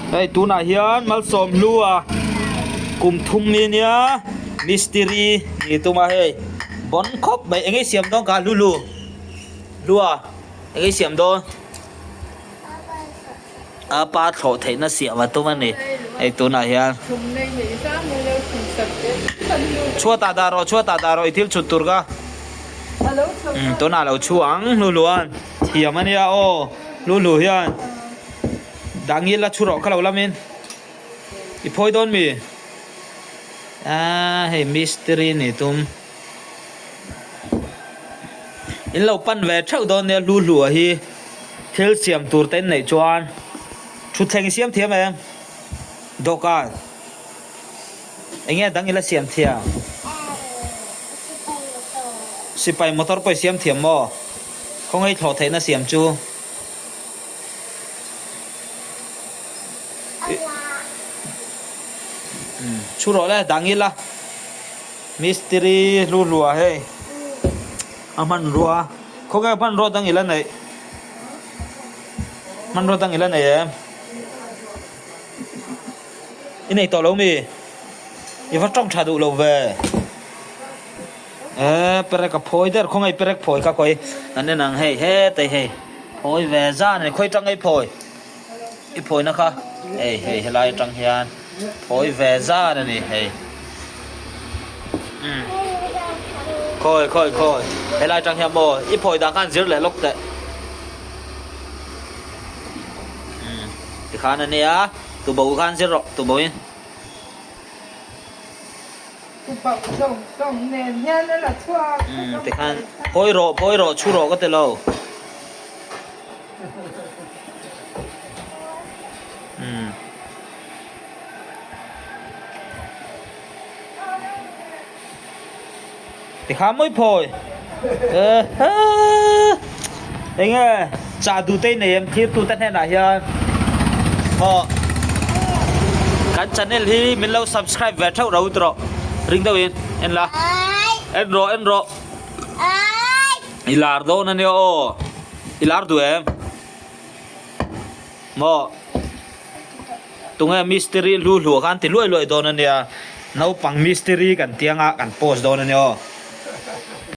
Hei tunah hian malsawm hlua kum thum mi ania mistiri ni tum a hei bon khawp mai eng nge siam dawn kha lulu hlua eng nge siam dawn a pa thlawh theihna siam a tum a ni hei tunah hian chhuatah dah rawh chhuatah dah rawh i thil chhut tur kha tunah a lo chhu ang lulu-a'n thiam ania aw lulu hian. Dangil a chhu rawh ka lo lamin i phawi dawn mi? Aaa hei mistiri ni tum in lo pan ve theuh dawn nia hlu hlu a hi thil siam tur te in neih chuan thutthleng i siam thiam em dawhkan eng nge dang ila siam thiam sipai motor pawh i siam thiam maw khawngaih thlawh theihna siam chu. Chhu rawh le dang ila mistiri hlu hlua hei a hmanrua khawnge hmanrua dang ila neih hmanrua dang ila nei em i nei tawh lo mi i va tawng tha duh lo ve. Eee perek a phawi der khawngaih perek phawi kha khawi kan en ang hei hetei hei phawi ve zan a ni khawi tang ei phawi i phawina kha hei hei helai atang hian phawi ve zan a ni hei umm khawi khawi khawi helai atang hian maw i phawi dan khan zir leh lawk teh umm tikhan a nia tubo khan zir rawh tubo in. Tikhan phawi rawh phawi rawh chhu rawh ka ti lo. Tikhan mawi phawi. Enge chah duh te nei em thlir tute hnenah hian aw kan channel hi min lo subscribe ve theuh ro tawh ring deuh in en la en rawh en rawh i lar dawn ania aw i lar duh em maw tunge mistiri hlu hluah khan ti luai luai dawn ania naupang mistiri kan tianga kan post dawn ania aw.